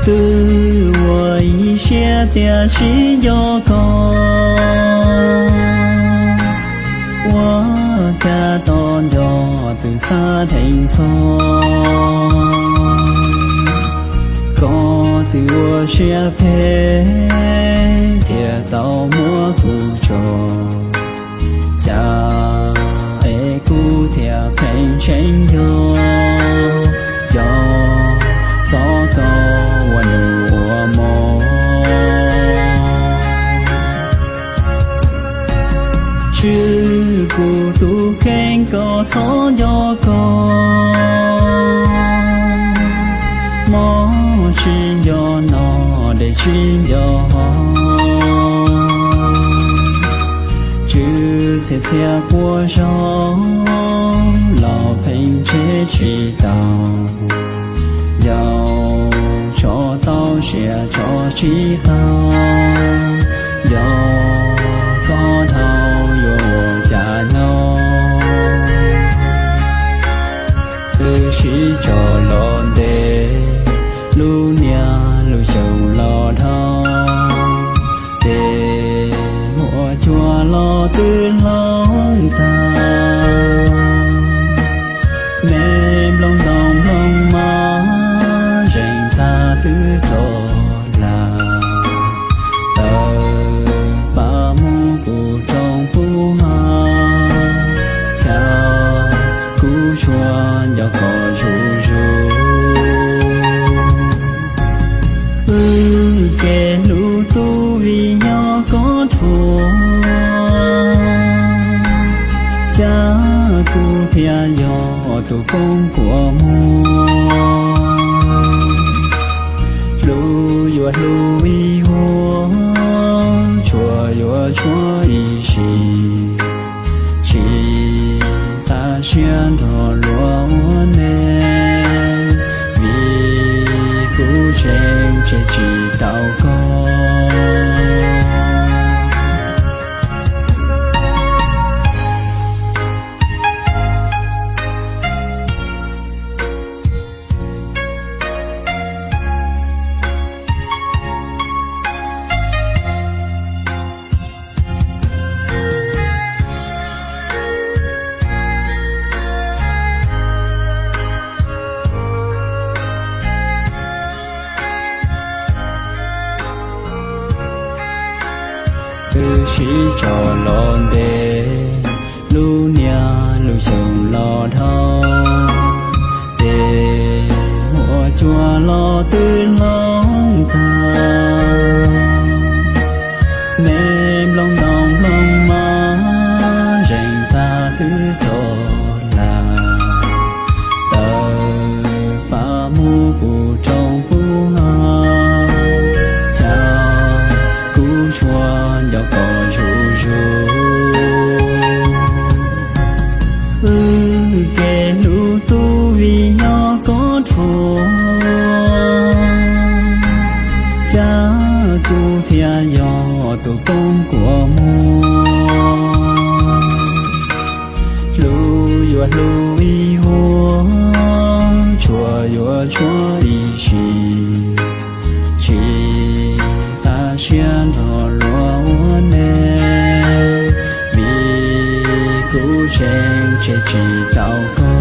Twb ua ib siab tias tsis nco koj, ua cas tos nco twb xav dheev txog. Koj twb ua siab phem thiaj tau muab kuv tso, cas es kuv thiaj pheej tseem nco, nco txog koj ua nus ua hmo. Tswj kuv tus kheej kom txhob nco koj, hmo tsis nco noj, dej tsis nco haus, tswv txhia txhia quaj zog los pheej tseb tsis tau, yog tso tau siab tso tsis tau, yog koj dhau yuav ua cas no. Twb sib tso los ntev, lub niaj lub xyoo los dhau, ces ua cuag los twb hloov tag, me nplooj ntoo nplooj mas zeem tag twb roj hla, tawg paj mus puv roob puv hav, cas kuv tsuas nco koj zuj zus. Wb kev hlub tu vim yog koj rhuav, cas kuv thiaj yog tus poob kua muag. Hlub yuav hlub ib vuag, tshuav yuav tshuav ib sim, tsis tas siab nrog luag ua neej, vim kuv tseem tseg tsis tau koj. Twb sib tso los ntev, lub niaj lub xyoo los dhau, ces ua cuag los twb hloov tag, me nplooj ntoo nplooj mas zeem tag twb roj hla, tawg paj mus puv roob puv hav, cas kuv tsuas nco koj zuj zus. Wb kev hlub tu vim yog koj rhuav, cas kuv thiaj yog tus poob kua muag. Hlub yuav hlub ib vuag, tshuav yuav tshuav ib sim, tsis tas siab nrog luag ua neej, vim kuv tseem tseg tsis tau koj.